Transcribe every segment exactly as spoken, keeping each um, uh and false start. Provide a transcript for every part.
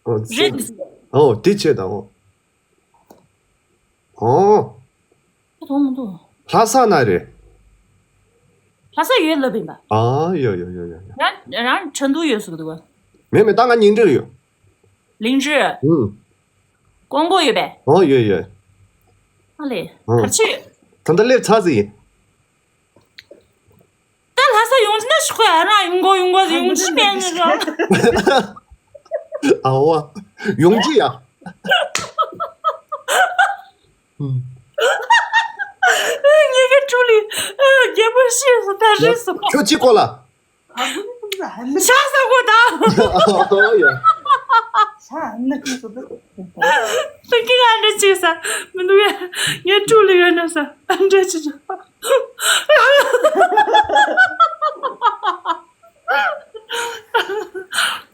ཨོ། རེད། ཨོ། དེ་བྱས་དང་། ཨོ། ཨོ། ད་མཐོང་མི་འདུག་ལྷ་ས་ན་རེད། ལྷ་ས་ཡོད་ལབ་ཡིན་པ། ཨ། ཡོད་ཡོད་ཡོད་ཡོད་ཡོད། ཡང་ཡང་ཁྲིན་ཏུའུ་ཡོད་ཟེར་གི་འདུག་ག་མེད་མེད། ད་ང་ཉིང་ཁྲི་ཡོད། ལིང་ཁྲི། ཨུམ། ཀོང་པོ་ཡོད་པས། ཨོ། ཡོད་ཡོད། ཨ་ལེ། ཨུམ། ག་རེ་བྱེད། ད་ལྟ་སླེབས་ཚར་ཟིག་ཡིན། ད་ལྷ་ས་ཡོང་རྒྱུ་ན་ཤོག་ཨ། རང་ཡོང་གོ་ཡོང་གོ་ཡོང་རྒྱུ་མེད་ནི་རང་། ཨ་ཝ། ཡོང་རྒྱུ་ཡ། ངེད་ཀྱི་ཕྲུ་གུ་ལ་རྒྱལ་པོ་ཤེས་སོང་། ད་རེས་སོང་། ཁྱོད་ཅི་གོ་ལ། ཤ་ཟ་གོ་ད། ཨོ་ཡ། ཤ་ཨ་ནི་ཁྱོད་སོ་ད། ད་ཀི་ང་འདྲ་ཅིག་ཟ་མི་འདུག་ཡ། ངའི་ཕྲུ་གུ་ལ་ཡོད་ན་ཟ། ཨ་འདྲ་ཅིག་ཟ།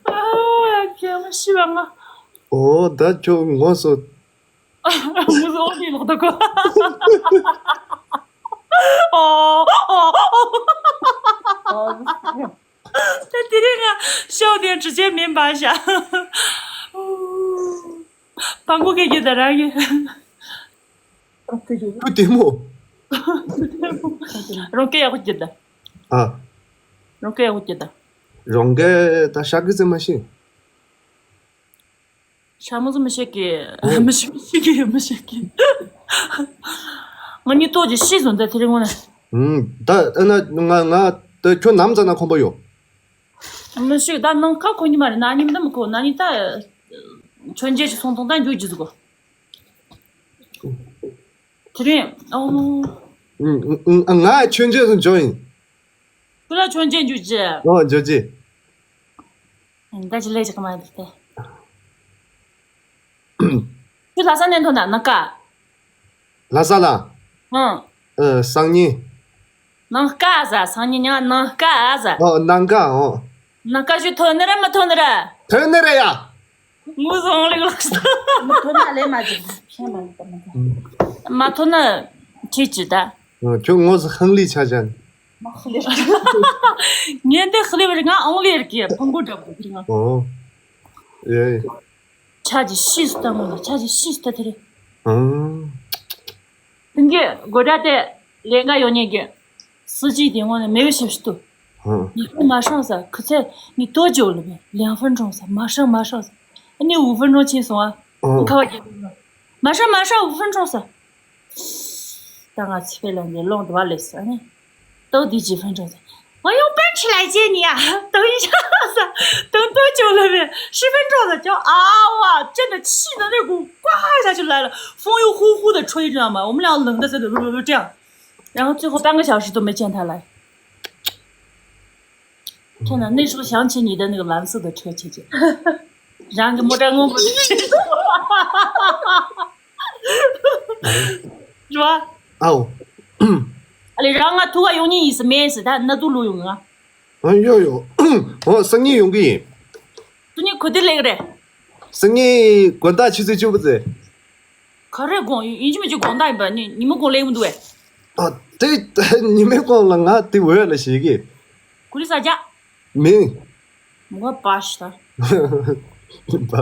ཨ་ཡ། ཁྱེད་མ་ཤི་བ་ང་། ཨོ། ད་ཁྱོད་ངོ་སོ། ངུ་ཟོ་ནི་ལོག་ད་གོ། ཨོ། ཨོ། ཨོ། ད་དེ་རིང་ང་ཤོག་དེ་འབྲི་བྱེད་མིན་པ་ཤ། ཕང་གོ་གེ་གེ་ད་རང་གི། ཁུ་དེ་མོ། རོང་སྐད་ཡག་པོ་གྱིས་ད། ཨ། རོང་སྐད་ཡག་པོ་གྱིས་ད། རོང་སྐད་ད་ཤ་གི་ཙེ་མ་ཤེས། ཤ་མོ་ཟིག་མི་ཤེས་ཀི། ཨོ། མི་ཤེས་ཀི། མི་ཤེས་ཀི། ང་གཉིས་ལྟོགས་ཀྱི་ཤི་སོང་ད་དེ་རིང་ངོ་ན། ཨུམ། ད་ཨ་ན་ང་ང་ད་ཁྱོད་ནམ་ཙ་ན་ཁོམ་པ་ཡོད། མི་ཤེས། ད་ནང་ཁ་ཁོ་གཉིས་མ་རེད། ན་ནིང་ད་མི་ཁོ་ན་ནིང་ད་མཆོད་མཇལ་ཞིག་སོང་དང་ད་འཇུག་རྒྱུ་ཟིག་གོ། དེ་རིང་ཨོ། ཨུམ། ཨུམ། ཨུམ། ང་མཆོད་མཇལ་སོང་འཇོག་ཡིན། ཁོ་ལ་མཆོད་མཇལ་འཇུག་རྒྱུ། ཨོ། འཇོག་རྒྱུ། ད་ཅི་ལས་ཅི་ག་མ་འདུག་སྟེ། ཁྱོད་ལྷ་ས་ནས་ཐོན་ན་ནང་ཀ། ལྷ་ས་ལ། ཨང་། ཨ། སང་ཉིན། ནང་ཀ་ཟ། སང་ཉིན་ཉ་ནང་ཀ་ཟ། ཨོ། ནང་ཀ། ཨོ། ནང་ཀ་ཞུ་ཐོན་ནི་ར་མི་ཐོན་ནི་ར། ཐོན་ནི་ར་ཡ། ངུ་སོང་ལེ་ལགས། མི་ཐོན་ན་ལས་མ་བྱེད། ཤ་མ་ལུས་པ་མ་ཐོན། མ་ཐོན་ན་ཁྱེད་ཀྱི་ད། ཨོ། ཁྱོད་ངོ་སོ་ཧང་ལི་ཆ་ཅན། ངས་འདི་ཧ་ལས་པ་རེད། ང་ཨང་ལི་རེད་ཀི། ཕང་གོ་འདྲ་པོ་རེད་ང་། ཨོ། ཡེ། ཆ་ཅི་ཤི་སུ་ལྟ་མོ་ལ། ཆ་ཅི་ཤི་སུ་ལྟ་དེ་རེད། ཨང་། དེང་གི་དགོད་སྒྲ་དེ་ལས་ཀ་ཡོང་ཉེ་གི་སྲིད་ཇུས་དེ་ངོ་ནས་མེད་པའི་ཞབས་ཞུ་ཏུ། ཨང་། 你说马上噻，可是你多久了呗？两分钟噻，马上马上噻。你五分钟轻松啊。 ཨང་། 你看我给你了。马上马上五分钟噻。 ད་ང་ཚེ་འཕེལ་ལ་འདི་ལོང་དུ་བ་ལས་ཟ་ནི། 到底几分钟噻？我用奔驰来接你啊。等一下噻。等多久了呗？十分钟了。就啊哇，真的气得那股刮一下就来了，风又呼呼的吹，知道吗？我们俩冷的在这这样，然后最后半个小时都没见他来。天哪，那时候想起你的那个蓝色的车，姐姐。 རང་གི་མོ་ཊ་སྔོན་པོ་དེ་རེད་བ། ཨའོ། ཨ་ལེ་རང་ང་ཐུག་ག་ཡོང་ཉིན་ཡིན་ས་མེད་ཟེར། ད་ན་དུ་ལུ་ཡོང་ང་། ཨ་ཡོ་ཡོ། ཨོ་སང་ཉིན་ཡོང་གི་ཡིན། སང་ཉིན་གོ་དེ་ལེགས་རེད། སང་ཉིན་དགོང་དག་ཆུ་ཚོད་བཅུ་པ་ཙེ། ག་རེ་དགོང་ཡིན་གཅིག་མིན་གཅིག་དགོང་དག་ཡིན་པ་ནི་ཉི་མ་དགོང་ལེགས་མི་འདུག་བས། ཨ་དེ་ཉི་མའི་དགོང་ལ་ང་དེ་འོད་ལ་ཞེས་གི། གུ་རི་ས་རྒྱ། མིན། མོ་པ་ཤི་ད། པ།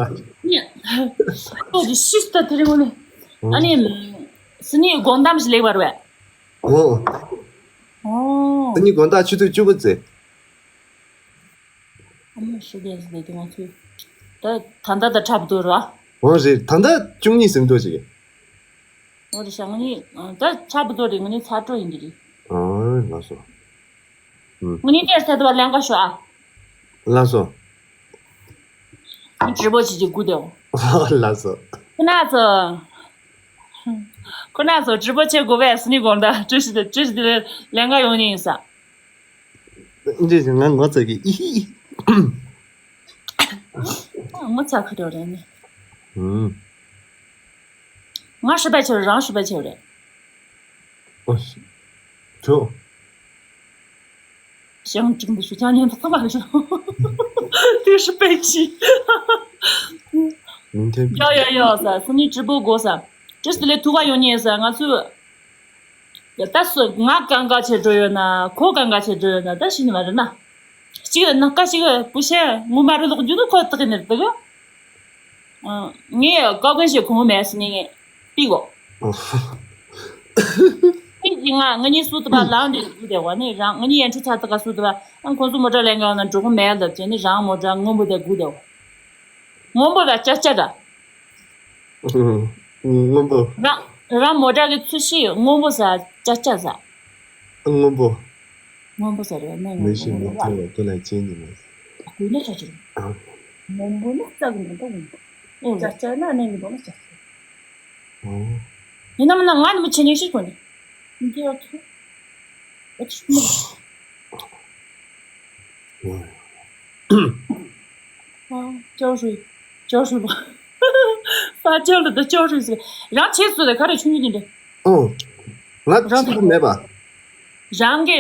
ནི། ཏོ་ཇི་ཤི་སྟ་དེ་རིང་ནི། ཨ་ནི། སི་ནི་དགོང་དམ་ཞིག་ལེགས་པར་བས། ཨོ། ཨོ། སི་ནི་དགོང་དག་ཆུ་ཚོད་བཅུ་པ་ཙེ། ཨ་མ་ཤི་དེ་ཟེར་དེ་ང་ཚོས། ད་ད་ལྟ་ད་འཁྲབ་འདུག་ར། ཨོ་རེད། ད་ལྟ་བཅུ་གཉིས་ཟིན་འགྲོ་ཞིག་འོ་རེད་ཤག་ང་གཉིས་ད་འཁྲབ་འདུག་རེད། ང་གཉིས་ཚ་དྲོ་ཡིན་གྱི་རེད། ཨོ་ལགས་སོ། ང་གཉིས་དེར་ཐད་དུ་བ་ལན་ཁ་ཤོག་ཨ། ལགས་སོ། ང་直播བྱེད་ཀྱི་སྒུག་དེའོ། ལགས་སོ། ཁོ་ན་ཚོ། ཁོ་ན་ཚོ་直播བྱེད་དགོས་པས་སི་ནི་དགོང་དག་བཀྲ་ཤིས་བདེ་བཀྲ་ཤིས་བདེ་ལེགས་ལན་ཁ་ཡོང་ནི་ཡིན་ས། འདི་ང་ངོ་ཚ་གི་ཨི་ཧི། ངོ་ཚ་ཁ་དྲོ་རེད་ནི། ང་ཧྲི་པ་ཆེ་རེད། རང་ཧྲི་པ་ཆེ་རེད། ཨོ། ཁྱོད། ཞང་ཀྲིག་འདི་ཤུ་ཅང་ཉན་ཐག་མ་ཤོ། དེ་ཧྲི་པ་ཆེ། མིན་ཐེན་པི། ཡོ་ཡོ་ཡོ་ས་སི་ནི་直播དགོས་ས། ཅི་སི་ལེ་ཐུག་ག་ཡོང་ཉེ་ས་ང་ཚོས། ཡ་ད་སུ་ང་གང་ག་ཆེ་འགྲོ་ཡོད་ན་ཁོ་གང་ག་ཆེ་འགྲོ་ཡོད་ན་ད་ཤི་ནི་མ་རེད་ན། གཅིག་ན་ཀ་ཞིག་བུ་ཤེ་ངུ་མ་རུ་ལོག་རྒྱུ་ནི་ཁོ་ཐག་ནི་རེད་དག་ངས་ཀའོ་ཀན་ཞིག་གོང་མེད་སི་ནི་ངས་ཏི་གོ། ཏི་ཅི་ང་ང་གཉིས་སུ་ཏི་བ་ལང་དེ་དགུ་དེ་བ་ནི་རང་ང་གཉིས་ཡན་ཁྲུ་ཚ་ཏི་ག་སུ་ཏི་བ་ཨང་ཁོང་ཚོ་མོ་ཊ་ལེན་ག་ན་འགྲོ་གོ་མེད་ལབ་ཅེ་ནི་རང་མོ་ཊ་སྔོན་པོ་དེ་དགུ་དེ་བ། སྔོན་པོ་ལ་ཅ་ཅ་ར། སྔོན་པོ། རང་རང་མོ་ཊ་གི་ཚུལ་ཤིས་སྔོན་པོ་ཟ་ཅ་ཅ་ཟ། སྔོན་པོ། སྔོན་པོ་ཟ་རེད་ནི་མི་ཤེས་མི་ཐུབ་པ་དེ་ལ་ཅན་གྱི་མ། དགུ་ནི་ཆ་ཅི་རེད། སྔོན་པོ་ནི་རྩ་གི་མི་འདུག་ཨོ་ཅ་ཅ་ན་ནི་མི་འདུག་ན་ཅ་ཅ། ཡིན་ན་མིན་ན་ང་ནི་མི་ཆེ་ནི་ཤིག་གོ་ནི། འདི་ཡོད་ཐུ། ཨ་ཆུ་མོ། ཨ། ཅོ་ཧྲུའི། ཅོ་ཧྲུའི་པ། ས་ཅོ་ལ་ད་ཅོ་ཧྲུའི་ཟེར། རང་ཆེ་སུ་ལ་ག་རེ་ཆུང་ཆུང་འདི་འདྲ། ཨོ། ང་རང་ཆེ་མེད་པ། རང་གི།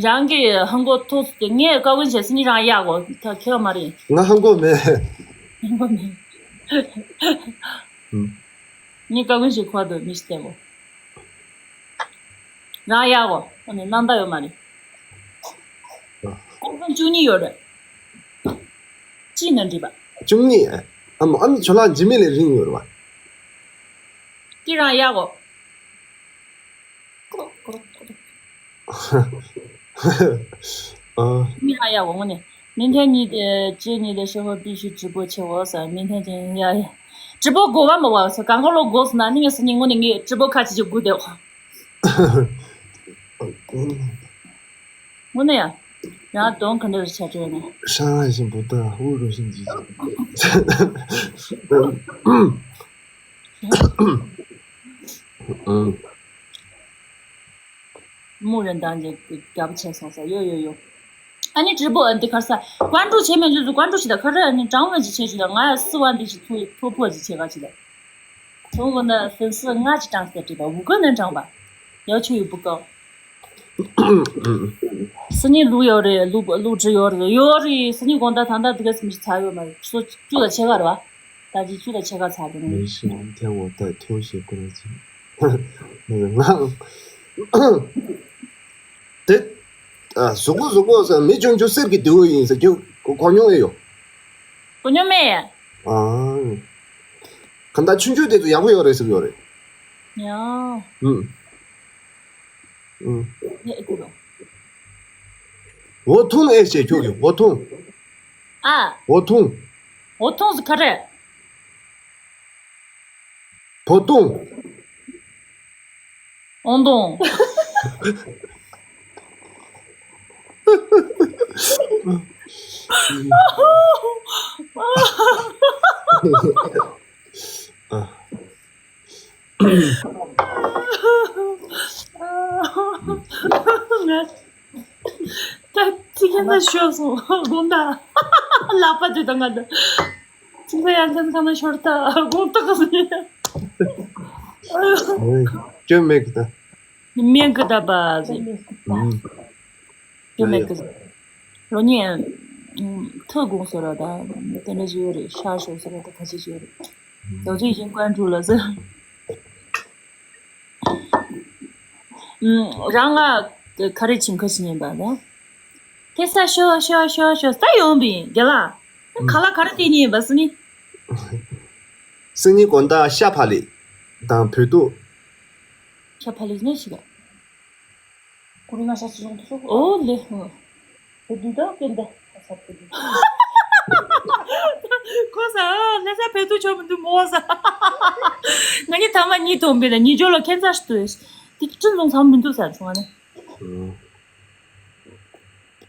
རང་གི་ཧང་གོ་ཐོག་སུ་ངས་ཀ་ཝིན་བྱས་སི་ནི་རང་ཡག་གོ་ད་ཁེ་བ་མ་རེད། ང་ཧང་གོ་མེད། ཧང་གོ་མེད། ངས་ཀ་ཝིན་བྱས་ཁོ་དོ་མི་ཤི་ཏེ་གོ། རང་ཡག་གོ་ཨ་ནི་སྣང་དག་ཡོད་མ་རེད། ཀོ་ཧྥན་བཅུ་གཉིས་ཡོད་རེད། ཅི་ན་འགྲིག་པ། བཅུ་གཉིས། ཨ་མ་ཨ་མ་ཁྱོད་ལ་འཇིགས་མེད་ལས་རིང་ཡོད་རེད་པ། ཏི་རང་ཡག་གོ། ཀོ་ཀོ་ཀོ། ཨ། ཏི་རང་ཡག་གོ་ངོ་ནས། 明天你的姐你的时候必须直播切我噻，明天见呀。直播过完不？我是刚好路过是那，你也是你我那个直播卡起就过掉。 དངོས་གནས་ཡ། ཡང་གདོང་ག་འདྲ་རེད་ཆགས་བྲོས་ནས། 伤害性不大，侮辱性极强。 木人当姐给搞不清爽噻，有有有。 ཨ་ནི་直播་འདི་གར་ས་关注前面就是关注ཞིག་ད་ག་རེ་ཨ་ནི་ཀྲང་ཝེ་ཅི་ཆེ་ཞིག་ད་ང་ཡ་四万འདི་ཞིག་ཐུ་ཐུ་ཕོ་ཅི་ཆེ་ག་ཞིག་ད། 中国的粉丝ང་ཅི་ཀྲང་སྟེ་བྲིས་པ་五个能涨吧？要求又不高。 སི་ནི་ལུག་ཡོད་རེད། ལུག་ལུག་འབྲི་ཡོད་རེད། ཡོད་རེད། སི་ནི་དགོང་དག་ད་ལྟ་འདི་ག་སི་མི་ཚ་ཡོད་མ་རེད། སོ་བཅུ་ལ་ཕྱེད་ཀ་རེད་བ། ད་ཅི་བཅུ་ལ་ཕྱེད་ཀ་ཚ་རེད། 没事，明天我带拖鞋过来接。那个俺 དེ། ཨ། གཟུགས་པོ་གཟུགས་པོ་ཟེར་མི་ཆུང་ཆུང་གསེར་གྱི་རྡེའུ་ཡིན་ཟེར་རྒྱུ་གོ་མྱོང་ཨེ་ཡོད། གོ་མྱོང་མེད། ཨ། གང་ལྟར་ཆུང་ཆུང་དེ་ཚོ་ཡག་པོ་ཡོད་རེད་ཟེར་གྱི་ཡོད་རེད། ཡ། ཨུམ། ཨུམ། ངས་ཨེ་གོ་རོ། 我痛 ཨེ་བྱེད་ཁྱོད་ཀྱིས་我痛། ཨ། 我痛། 我痛 ཟེར་ག་རེ། 头痛。 ཨོང་དུང་། ད་ཅི་ཁྱེད་ན་ཤོད་སོང་དགོངས་དག་ལག་པ་དུས་དང་ང་ད། ཅི་ཁ་ཡང་ཁྱེད་ཁ་ན་ཤོར་ད་དགོངས་དག་ག་སོང་། སྐྱོན་མེད་གི་ད། མེད་གི་ད་པ་ཟེར། སྐྱོན་མེད་གི་ཟེར། རོ་ཉེ། ཐུག་དགོངས་སོ་ར་ད། དེ་འདྲ་ཞིག་ཡོད་རེད། ཤ་ཤོར་སོ་ར་ད་ཁ་ཤས་ཞིག་ཡོད་རེད། རྡོ་རྗེ་ཡིན་ཀོན་ཀྲུ་ལ་ཟེར། རང་ང་ག་རེ་བྱིན་ཁ་ཞིག་ཡིན་པ་ལ། ཁེ་ས་ཤོ་ཤོ་ཤོ་ཤོ་ས་ཡོང་བི་རྒྱ་ལ། ཁ་ལ་ག་རེ་བལྟས་ནི་ཡིན་པ་སི་ནི། སི་ནི་དགོན་བདག་ཤ་ཕ་ལི་དང་བོད་ཐུག་ཤ་ཕ་ལི་ནི་ཞིག་ལ། ཀུ་རི་ང་ཤ་ཅི་རུང་དུ་སོ། ཨོ་ལེ་ཧོ། བོད་དུ་དང་སྐྱོན་ད་ས་བོད་དུ། ཁོ་ས་ཨོ་ལེ་ས་བོད་དུ་ཆོ་མི་འདུག་མོ་ས། ང་ནི་ཐ་མ་གཉིས་ཐོན་པས་ལ་གཉིས་ཇོ་ལ་ཁྱེད་ཚ་ཞིག་ཏུ། དེ་ཅི་ལོང་ཚང་མི་འདུག་ས་བྱུང་བ་ནི།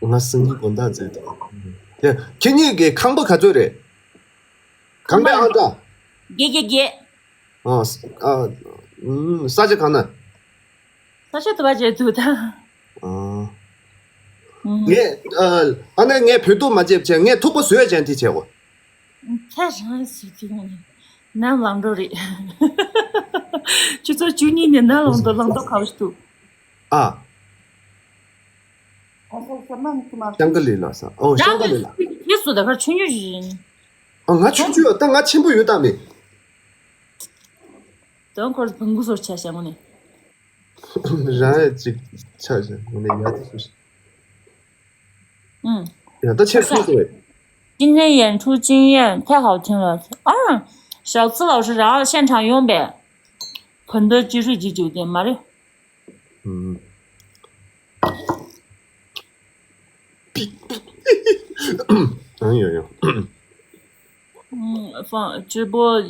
ང་སེང་གེ་དགོན་བདག་མཛད་དོ། དེ་ཁྱེད་གཉིས་ཀྱི་ཁང་པ་ག་ཚོད་རེད། ཁང་པའི་ཨང་གྲངས། བརྒྱད་བརྒྱད་བརྒྱད། ཨ་ས་ཨ། ཨུམ། ས་ཆ་གང་ན། ས་ཆ་དུ་བ་བརྗེད་འདུག་ད། ཨ། ངས་ཨ་ཨ་ནི་ངས་བོད་ཐུག་མ་བརྗེད་བྱས་ངས་ཐུག་པ་བཟོས་བྱས་འདི་བྱས་གོ། ཁྱེད་རང་ཟེར་གྱི་ཡོང་ནས་ནམ་ལངས་འགྲོ་རེད། ཆུ་ཚོད་བཅུ་གཉིས་ནས་ནམ་ལངས་འགྲོ་ལངས་འགྲོ་ག་བ་ཞིག་འདུག་ཨ། ཤང་ཀ་ལི་ལ་ས། ཨོ་ཤང་ཀ་ལི་ལ། ཁྱེད་སུ་ད་གར་ཆུང་ཆུང་ཞིག་ཡིན། ཨ་ང་ཆུང་ཆུང་ཡོད་ད་ང་ཆེན་པོ་ཡོད་ད་མེད། དོན་ཁོར་བུང་གུ་སོར་ཆ་ཞང་ནི། རང་ཡ་ཅིག་ཆ་ཞང་ངོ་ནས་ཡ་དེ་སུ་ཞིག་ཨུམ། ཡ་ད་ཆེ་སུ་ཟེར། 今天演出经验太好听了， ཨ། ཞའོ་ཙི་ལའོ་ཧྲི་རང་现场ཡོང་པས། གོ་འདོད་ཅི་ཧྲུའི་ཅི་ཅིག་དེ་མ་རེད། ཨུམ། ཨང་ཡོ་ཡོ། ཨུམ། 放，直播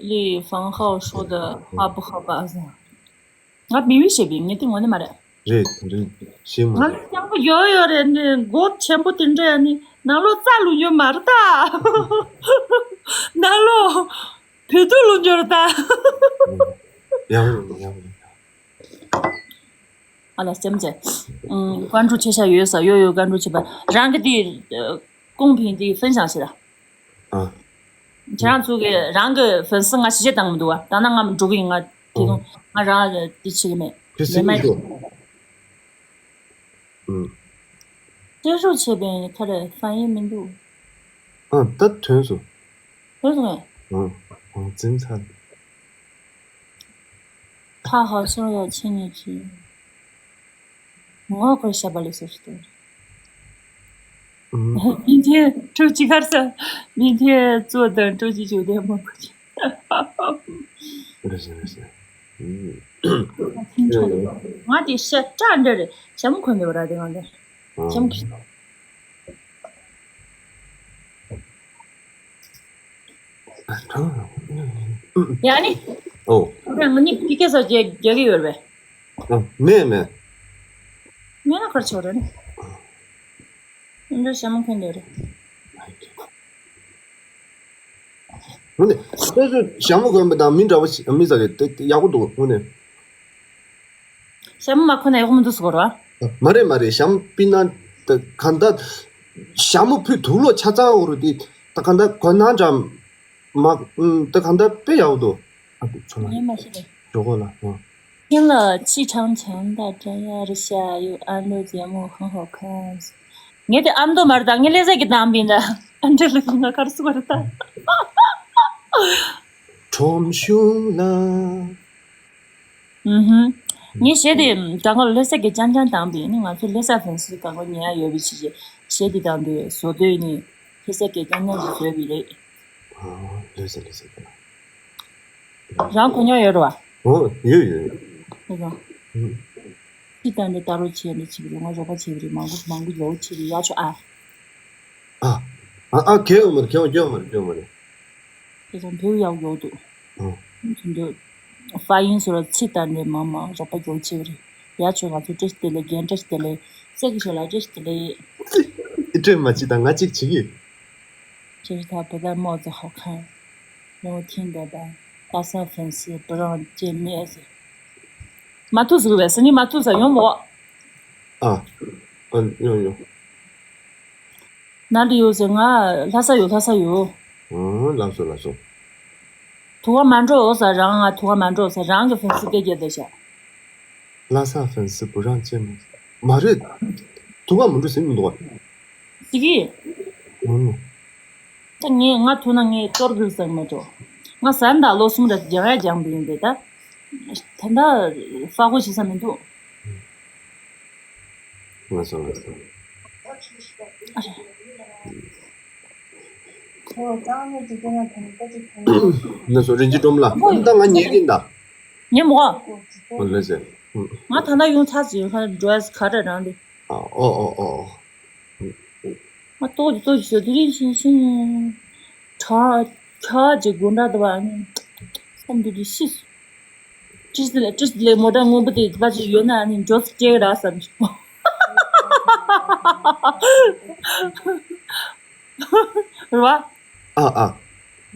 里放好说的好不好吧？ང་མི་བི་ཞེས་པའི་ངས་དེ་ངོ་ནས་མ་རེད། རེད་རེད། ཤེས་མ་ང་རེད། ལ་སྐྱང་པོ་ཡོད་ཡོད་རེད། འདི་མགོ་ཆེན་པོ་དེ་འདྲ་ཡ་ནི་ནང་ལོགས་རྩ་ལུ་ཡོད་མ་རེད་ད། ནང་ལོགས་བོད་དུ་ལུ་འབྱོར་ད། ཡང་ཡང་ཡང་། ཨ་ལ་སེམས་ཅན། ཀན་ཀྲུའུ་ཆེ་ཤ་ཡོད་ས་ཡོད་ཡོད། ཀན་ཀྲུའུ་ཆེ་པ་རང་གི་དེ་ཀོང་ཕིང་དེ་ཧྥན་ཞང་ཞེ་ལ། ཨ། ཁྱེད་རང་ཚོ་གི་རང་གི་ཧྥན་སི་ང་ཞིག་བྱེད་བཏང་མི་འདུག་བ། ད་ནང་ང་འགྲོ་གི་ཡིན། ང་དེ་དུང་ང་རང་དེ་བྱེད་གི་མེད། ཁྱེད་སེམས་ལེ་མ་ཤོག་ཨུམ། སྤྲད་རོགས་བྱས་པས་ཁ་རེ་ཧྥན་ཡིན་མི་འདུག་ཨ་ད་ཐོན་སོང་། ཐོན་སོང་ངས། ཨང་ཨང་ཙིང་ཚ། 他好像要请你去。我可下班了，说是的。嗯，明天周记开始，明天坐等周记酒店门口见。是是是。嗯。清楚了。我得是站着的，什么困难不着的，我的。嗯。什么困难？ ཡ་ནི། ཨོ། ཁྱོད་རང་ནི་ཕི་ཀེ་སོ་རྒྱག་རྒྱག་གི་ཡོད་རེད་པས། ཨ། མེད་མེད། མེད་ན་གར་ཆོག་རེད་ནི། འདི་ཞྭ་མོ་གོན་འདོད་རེད། ཧུ་ནི། སོ་སོ་ཞྭ་མོ་གོན་པ་དང་མི་འདྲ་བ་ཞིག་མི་ཟ་གི་དེ་ཡག་པོ་འདུག་ཧུ་ནི། ཞྭ་མོ་མ་གོན་ན་ཡག་མི་འདུག་ཟེར་གོ་ར། མ་རེད་མ་རེད། ཞྭ་མོ་པི་ན་ད་ག་འདྲ། ཞྭ་མོ་ཕུད་དུག་ལོག་ཆ་ཚང་འོ་རུ་དེ་ད་ག་འདྲ་གོན་ན་འདྲ། མ་ཨུམ་ད་ག་འདྲ་དཔེ་ཡག་པོ་འདུག་ཨ་ཁུ་ཚོ་ལ་ངས་མ་ཤེས་པས། ཇོ་གོ་ལ་ཨ། 听了气场强大，这样是下有安乐节目很好看。ངས་དེ་ཨ་མདོ་མར་དང་ངས་ལེ་ཟ་གི་དང་པིན་ད། ཨ་འདྲ་ལ་ང་གར་སུ་བར་ད། ཁྲོམ་གཞུང་ལ། ཨུ་ཧུམ། ངས་གཞས་དེ་ད་ག་ལེ་ས་གི་ཅང་ཅང་དང་པིན་ནི་ང་ཚོ་ལེ་ས་ཕན་སི་ད་ག་ཉེ་ཡ་ཡོད་པའི་ཕྱི་རྗེས་གཞས་དེ་དང་དུ་བཟོ་དོད་ནི་ལེ་ས་གི་ཅང་ཅང་ཞིག་བཟོས་པའི་རེད། ཨ་ལེ་ས་ལེ་ས་གི། རང་གོ་མྱོང་ཡོད་རེད་བ། ཨོ་ཡོད་ཡོད་ཡོད། ཧེ་གང་། ཧུམ། ཅི་ལྟར་འདི་ལྟ་རོགས་བྱས་ནས་བྱེད་རེད། ང་རོགས་པ་བྱེད་རེད། མང་པོ་མང་པོ་ཡོད་བྱེད་རེད། ཡ་ཆོ་ཨ། ཨ་ཨ་ཨ་གལ་ཡོད་མ་རེད། གལ་ཡོད་མ་རེད། གལ་ཡོད་མ་རེད། དེ་དང་བོད་ཡག་ཡོད་འདུག་ཨོ། ཚུན་དུ་ཧྥ་ཡིན་སོ་ལ་ཚི་ལྟར་འདི་མང་མང་རོགས་པ་ཡོད་བྱེད་རེད། ཡ་ཆོ་ང་ཚོ་བཀྲ་ཤིས་བདེ་ལེགས་རྒན། བཀྲ་ཤིས་བདེ་ལེགས། སྲས་ཀྱི་ཞོ་ལ་བཀྲ་ཤིས་བདེ་ལེགས། ཨི་སྤྲོད་མ་བྱེད་དང་ང་གཅིག་བྱེད་ཀྱི། 这是他不戴帽子好看，然后听的吧，大三粉丝不让见面。མ་ཐུག་ཟིག་བས་སི་ནི་མ་ཐུག་ས་ཡོང་མོ། ཨ། ཨ་ཡོང་ཡོང་། ན་འདི་ཡོད་ཟེར་ང་ལྷ་ས་ཡོད་ལྷ་ས་ཡོད། ཨང་ལགས་སོ་ལགས་སོ། ཐུག་ག་མ་འགྲོ་ས་རང་ང་ཐུག་ག་མ་འགྲོ་ས་རང་གི་ཕན་སི་སྐད་རྒྱབ་བསྡད་ཤག་ལྷ་ས་ཕན་སི་བུ་རང་ཅན་མ་རེད། ཐུག་ག་མི་འགྲོ་ཟིན་མི་འདུག་བ། ཟིག་གི། ཨང་། ད་ངས་ང་ཐུག་ན་ངས་གཏོར་དགོས་བསམ་མ་འགྲོ། ང་ཟར་འདྲ་ལོ་གསུམ་ར་སྦྱང་ཡ་སྦྱང་པ་ཡིན་པས་ད། ད་ལྟ་ཧྥ་གོ་བྱེད་ས་མི་འདུག་ང་སོང་ང་སོང་། ཨ་རེ། ང་སོང་རིན་ཆེན་སྒྲོལ་མ་ལགས། ད་ང་ཉལ་གིན་ད། ཉལ་མོ། ཨོ་ལེ་ཟེར། ང་ད་ལྟ་ཡོང་ཚར་ཟིན་ཁ་འགྲོ་ཡ་ག་རེ་རང་རེད། ཨ་ཨོ་ཨོ་ཨོ། ང་ཏོག་ཅིག་ཏོག་ཅིག་ཟེར་དུས་རིང་ཤིང་ཤིང་། ཁྲ་ཁྲ་ཅིག་དགོང་དག་དུ་བ་ཨ་ནི། བསམ་དུས་དུས་ཤི། ཏྲིས་ལེ་ཏྲིས་ལེ་མོ་ཊ་སྔོན་པོ་དེ་ཕ་ཅིག་ཡོད་ན་ཨ་ནི་འགྲོ་སྐྱེ་ར་བསམ་བྱུང་། རེད་བ། ཨ་ཨ།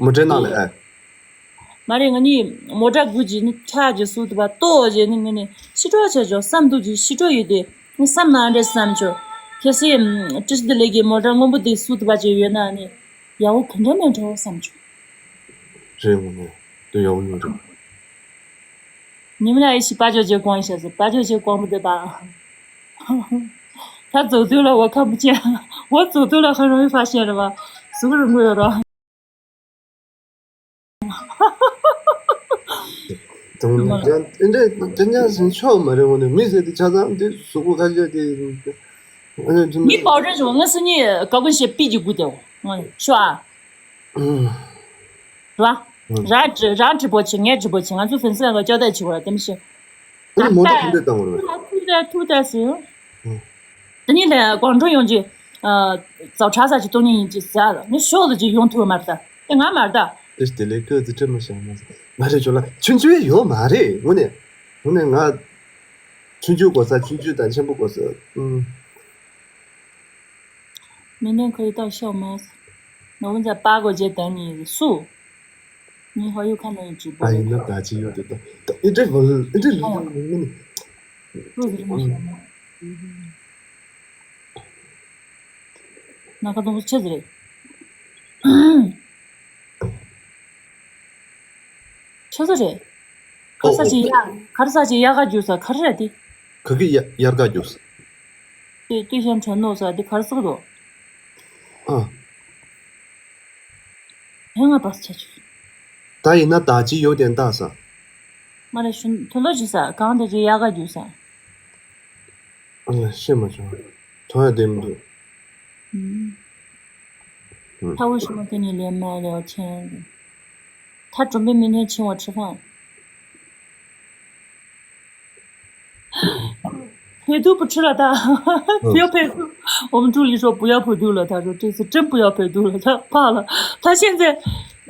མོ་ཊའི་ནང་ལ་ཨེ། མ་རེད། ང་ནི་མོ་ཊ་སྒུག་བྱས་ནི་ཁྲ་ཅིག་བཟོ་ཐུབ་པ་ཏོག་བྱས་ནི་ངས་ནི་ཤི་འགྲོ་བྱས་ཆོག་བསམ་འདུག་ཅིག་ཤི་འགྲོ་ཡོད་དེ་ངས་བསམ་ན་འདྲ་བསམ་བྱུང་། གལ་སྲིད་ཀྲི་ཤི་དི་ལེ་གི་མོ་ཊ་སྔོན་པོ་དེ་བཟོ་ཐུབ་པ་ཅིག་ཡོད་ན་ནི་ཡག་པོ་ག་འདྲ་མེད་འགྲོ་བསམ་བྱུང་། རེད་འོ་ནི་དེ་ཡག་པོ་ཡོད་རེད། ཉི་མ་ལ་ཨེ་ཤི་པ་ཅོ་ཅེ་ཀོང་ཤ་ཟེར་པ་ཅོ་ཅེ་ཀོང་པོ་དེ་པ། ད་རྫོགས་དུས་ལ་འོ་ཁ་མི་ཆེ། འོ་རྫོགས་དུས་ལ་ཁ་རུང་བའི་ཕ་ཤེས་རེད་བ། གཟུགས་རིང་པོ་ཡོད་རོ། དང་ནི་ཅན་ཨེ་འདྲ་ཅན་ཅན་ཟིན་ཆོག་མ་རེད། འོ་ནི་མི་ཟེར་དེ་ཆ་ཚང་དེ་གཟུགས་པོ་ཁ་ཤས་དེ་ཨ་ནི་མི་པའོ་ཏྲ་ཞོག་ང་སུ་ཉིད་ཀ་ཀུན་ཤེས་པི་ཅིག་དགུ་དེའོ་ང་ཤོ་ཨ། རེད་བ། ཨང་། རང་བྲི་རང་བྲིས་པོ་བྱེད། ངས་བྲིས་པོ་བྱེད། ང་ཚོ་ཕན་ཚུན་ལ་སྐྱོ་དད་བྱེད་དགོས་ར་དེ་མི་ཤེས། ཨ་ནི་མོ་ད་ད་ག་འདྲས་བཏང་བ་རེད། ཐུག་ད་ཐུག་ད་ཟེར། ཨང་། དེ་ནི་ལས་གོང་འགྲོ་ཡོང་གི། ཨ། ཙའུ་ཁྲ་ས་ཅིག་གཏོང་ཉིན་ཡིན་གྱི་ཟེར། ནི་ཤོག་ལ་ཅིག་ཡོང་ཐུབ་མ་རེད་ད། དེ་ང་མ་རེད་ད། དེ་དེ་ལས་ཀོ་ཙི་ཁྲི་མ་ཤང་མ་ཟེར། མ་རེད་ཅོ་ལ་ཆུང་ཆུང་ཡོད་མ་རེད། དངོས་གནས། དངོས་གནས་ང་ཆུང་ཆུང་དགོས་ས་ཆུང་ཆུང་དང་ཆེན་པོ་དགོས་ས། ཨང་། 明天可以到校吗？我问在八个街等你。素，你好，又看到你直播。 ད་ཡིན་ན་ད་ཅི་ཡོད་དེ་ད་ཨི་འདྲེ་བོལ་ཨི་འདྲེ་ལུ་ལུ་ལུ། 为什么什么？那个东西确实嘞。 ཆོས་ས་རེད། གར་ས་ཅིག་ཡ། གར་ས་ཅིག་ཡ་ག་རྒྱུག་ས་གར་རེད་དེ། ག་གི་ཡ་ཡར་ག་རྒྱུག་ས། དེ་དུས་ཤན་དྲན་ནོ་ས་དེ་གར་ས་གི་དོ། ཨ། ཧེ་ང་པ་ས་ཆ་ཆུ། ད་ཡིན་ན་ད་ཅི་ཡོད་དེ་ད་ས། མ་རེད་ཤུན་ཐུ་ལོ་ཅི་ས་གང་དེ་ཅིག་ཡ་ག་རྒྱུག་ས། ཨ་ཤེས་མ་བྱུང་། ཐོ་ཡ་དེ་མི་འདུག་ཨུམ། ཨུམ། 他为什么跟你连麦聊天？他准备明天请我吃饭。 陪读不吃了他，不要陪读。我们助理说不要陪读了，他说这次真不要陪读了，他怕了。他现在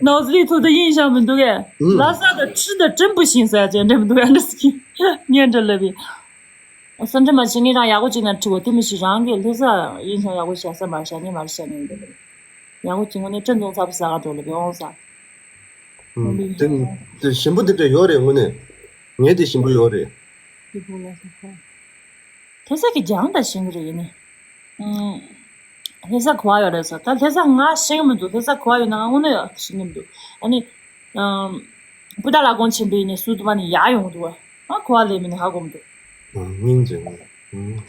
脑子里头的印象很多哎，拉萨的吃的真不行噻，讲这么多样的事情，念着了呗。 སེམས་ཁྲལ་མ་བྱེད། ངས་རང་ཡག་པོ་ཅིག་ན་ཁྲིད་གོ་དེ་མི་ཤེས། རང་གི་ལྷ་ས་ཡིན་ཤང་ཡག་པོ་བྱ་ས་མ་བྱ་ནི་མ་བྱ་ནི་འདི་ལ་ཡག་པོ་ཅིག་ངོ་ནས་ཀྲིན་ཙུང་ཚ་པོ་ཟ་ག་འགྲོ་ལ་བེ་འོང་ས། ཨུམ། དེ་དེ་ཞིམ་པོ་དེ་འདྲ་ཡོད་རེད། དངོས་གནས་ངས་དེ་ཞིམ་པོ་ཡོད་རེད། དེ་བུ་ལ་ས་ཁ་དེ་ས་གི་ལྗང་ད་ཤིང་རེད་ཡིན་ནི། ཨུམ། ལྷ་ས་ག་བ་ཡོད་རེད་ས། ད་ལྷ་ས་ང་ཤེས་ཀྱི་མི་འདུག་ལྷ་ས་ག་བ་ཡོད་ན་ང་དངོས་གནས་ཤེས་ཀྱི་མི་འདུག་ཨ་ནི། ཨུམ། སྤུ་ད་ལ་དགོང་ཆེན་པོའི་ནས་སུ་དུ་བ་ནི་ཡ་ཡོང་འདུག་ཨ་ག་བ་ལས་མི་ནི་ཧ་གོ་མི་འདུག་ཨ། སྙིང་རྗེ་མོ། ཨུམ།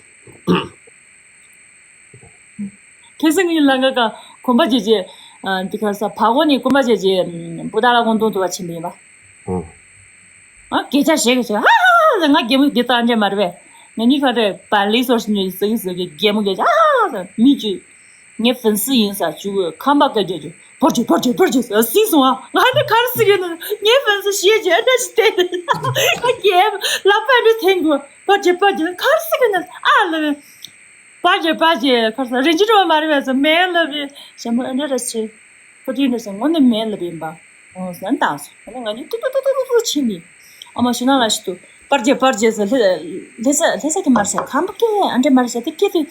ཁེ་སང་ངའི་ལང་ཀ་ཀ་གོམ་པ་རྗེས་རྗེས། ཨ། འདི་ག་ས་ཕ་གོ་ནས་གོམ་པ་རྗེས་རྗེས། ཨུམ། སྤུ་ད་ལ་དགོང་དུང་དུ་བ་ཆེན་པོ་ཡིན་པ། ཨུམ། ཨ། སྐད་ཆ་བཤད་གི་བྱས། ཧ་ཧ་ཧ་ཧ། ང་རྒན་མོ་འདི་ལྟ་འདྲ་མ་རེད་པས། ང་གཉིས་ཁ་རེ་བ་ལི་སོར་ཞིག་ཉོས་ཟེར་གི་ཟེར་གི་རྒན་མོ་སྐད་ཆ་ཧ་ཧ་ཧ། མི་གཅིག་ངའི་ཧྥན་སི་ཡིན་ས་བཅུག་ཁམས་པ་སྐད་རྒྱག་རྒྱུ་བར་གྱི་བར་གྱི་བར་གྱི་ཟེར་སྲིད་སོང་ཨ། ང་ནི་གར་སི་གི་ནི་ངའི་ཧྥན་སི་ཞེས་བརྗོད་འདྲ་ཞིག་བལྟས་ཏེ་ང་རྒན་ལག་པ་འདྲ་འཐེན་དགོས། བར་གྱི་བར་གྱི་གར་སི་གི་ནི་ཨ་ལ་བས། བར་གྱི་བར་གྱི་གར་ས་རིན་ཆེན་སྒྲོལ་མ་རེད་བས་ཟེར་མེད་ལབ་པས། ཞྭ་མོ་ཨ་འདྲ་ར་ཆེ། ཁོ་དུས་འདྲ་ཟེར་ངོ་ནས་མེད་ལབ་པས་ཡིན་པ། འོང་ཟེར་བཏང་སོང་། ཨ་ནི་ང་གཉིས་ཏུ་ཏུ་ཏུ་ཏུ་ཏུ་ཏུ་ཕྱིན་ནས། ཨ་མ་ཞུ་ན་ལ་ཞིག་ཏུ་པར་རྒྱས་པར་རྒྱས་ཟེར་ལྷ་ལྷ་ས་ལྷ་ས་གི་མར་ཤ་ཁམ་པ་སྐད་ཨ་འདྲ་མར་ཤ་དེ་སྐད་དུ་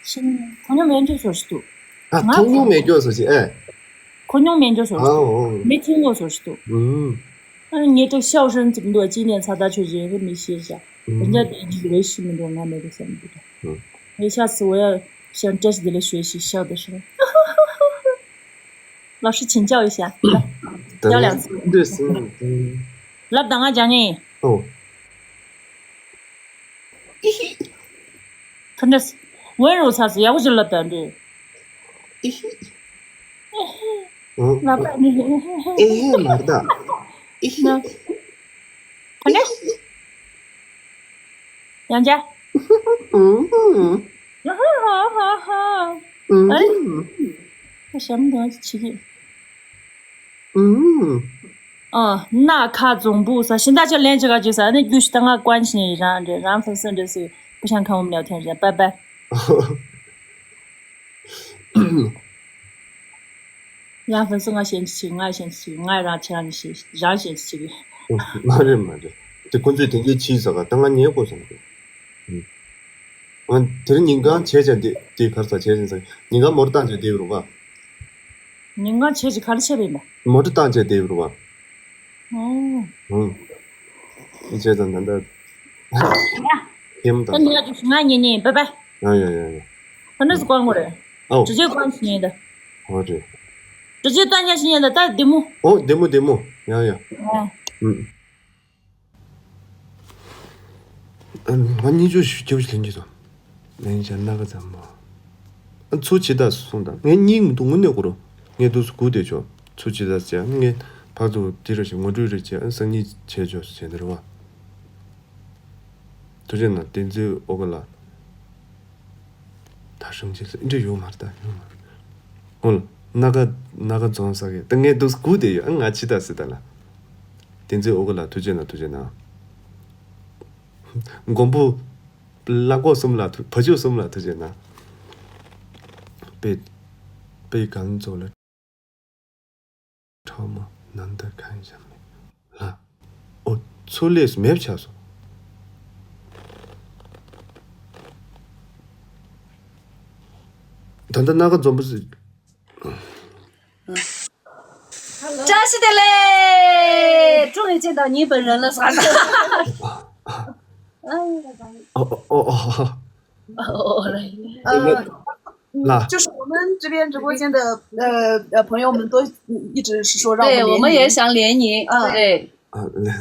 ཕྱིན། ཁོ་ཉོ་མེད་འཇོག་སོ་ཞིག་ཏུ། ཨ་ང་ཐུང་ཉུང་མེད་འཇོག་སོ་ཞིག་ཨེ། ཁོ་ཉུང་མེད་འཇོག་སོ་ཞིག་ཏུ། ཨ་འོ། མི་ཐུང་ངོ་སོ་ཞིག་ཏུ། ཨུམ། ཨ་ནི་ངས་ཏུ་ཤའོ་ཧྲན་ཙིག་འདུག་ཅི་ཉན་ཚ་ད་ཆོས་ཞེ་གི་མི་ཤེས་ཤ། ཨུམ། རྒྱ་དེ་ཡིག་རེ་ཤི་མི་འདུག་ང་མེད་དུ་བསམ་འདུག་ཨུམ། ངས་ཤ་སི་འོ་ཡ་ཤ་བཀྲ་ཤིས་བདེ་ལེགས་ཞུ་ཤི་ཤ་དུ་ཤི། 老师请教一下。 ལབ་དང་ང་ཅང་ངེ། ཨོ། ཨི་ཧི། ཁ་འདྲ། ཝེན་རོ་ཚ་སི་ཡག་པོ་ཞིག་ལབ་དང་འདྲི། ཨི་ཧི། ཨོ། ལབ་དང་འདྲི། ཨི་ཧི་མ་རེད་ད། ཨི་ཧི། ཁ་འདྲ། ཡང་བྱ། ཧ་ཧ་ཧ་ཧ། ཨ་རེ། ད་ཞྭ་མོ་དང་ཅི་བྱེད་ཀྱི། ཨ། སྣ་ཁ་འཛོམས་པོ་ས་ཤིང་རྟ་ཆ་ལན་ཅི་ག་ཅི་ས་ནི་རྒྱུ་ཞིག་ད་ང་ཀོན་ཤིན་རང་རེད། རང་ཕུན་སུམ་རེད་ཟེར། 不想看我们聊天 རེད། 拜拜。 ཡང་ཧྥན་སི་ང་ཞེན་ཆེ་ང་ཞེན་ཆེ་ང་རང་ཁྱེད་རང་ཞེན་རང་ཞེན་ཆེ་གི། མ་རེད་མ་རེད། དེ་ཁོ་ཚོས་དེ་འདྲའི་ཕྱིས་ཟ་ག་ད་ང་ཉལ་དགོས་བསམ་གི། ཨང་། དེ་རིང་ཉིན་གང་བྱས་ཀྱང་དེ་དེ་གར་ཟ་བྱས་ཀྱང་ཟ་ཉིན་གང་མོ་ཊ་བཏང་བྱས་བསྡད་རུང་བ། ཉིན་གང་བྱས་ཀྱི་གར་བྱས་པ་ཡིན་པ། མོ་ཊ་བཏང་བྱས་བསྡད་རུང་བ། ཨོ། ཨང་། དེ་བྱས་ཙང་ད་ལྟ། ཡ། ཧེམ་ད། ད་ནི་ཡ་དུ་ང་ཉན་ཉན་བེ་བེ། ཡ་ཡ་ཡ་ཡ། ད་ནི་སུ་ཀོང་གོ་རེད། ཨོ། 直接关系 ཉན་ད། ཨོ་རེད། 直接断掉 ཉན་ད་ད་བདེ་མོ། ཨོ་བདེ་མོ་བདེ་མོ། ཡ་ཡ། ཨ། ཨུམ། ཨ་ང་གཉིས་ཆོས་ཞུ་རྒྱབ་ཞིག་ལེན་གྱི་དང་། ལེན་བྱ་སྣ་ཁ་ཙམ་མ། ཨ་ཚུར་ཇི་ལྟར་སོང་དང་ངས་སྙིང་མི་འདུག་དངོས་གནས་གོ་རུ། ངས་འདུག་སུ་སྒུག་བསྡད་ཆོག་ཚུར་ཇི་ལྟར་བྱས་ངས་ཕར་ཚུར་འདི་ར་ཞིག་ངོ་སྤྲོད་རེ་བྱས་ཨ་སང་ཉིན་བྱས་ཆོག་བྱས་འདི་ར་བ། ཐུགས་རྗེ་གནང་བསྟན་འཛིན་ཨོ་ག་ལ། ད་ཧྲང་ཅིག་ཨིན་དྲི་ཡོད་མ་རེད་ད་ཡོད་མ་རེད། ཨོ་ལ། སྣ་ཁ་སྣ་ཁ་རྫོང་ས་གི་ད་ངས་འདུག་སྒུག་བསྡད་ཡོད། ཨ་ང་ཕྱི་ད་སི་ད་ལ། བསྟན་འཛིན་ཨོ་ཀ་ལ་ཐུགས་རྗེ་གནང་། ཐུགས་རྗེ་གནང་། མགོན་པོ། གླང་གོག་གསུམ་ལ་ཐུགས། བ་ཕྱུགས་གསུམ་ལ་ཐུགས་རྗེ་གནང་། དཔེ། དཔེ་གང་ཚོགས་ལ། ཁྲག་མ་ནམ་ཟླ་གང་བཞིན་མེད་ལ། ཨོ། ཚུར་ལས་སུ་མེད་པ་ཆགས་སོང་། ད་ལྟ་སྣ་ཁ་འཛོམས་པོ་ཟེར། བཀྲ་ཤིས་བདེ་ལེགས། 终于见到你本人了。 ཨོ་ཨོ་ཨོ། 哦，来。 ལ། 就是我们这边直播间的呃呃朋友们都一直是说让我 对， 们 我们也 联谊。 想联谊。嗯 对， ཨ་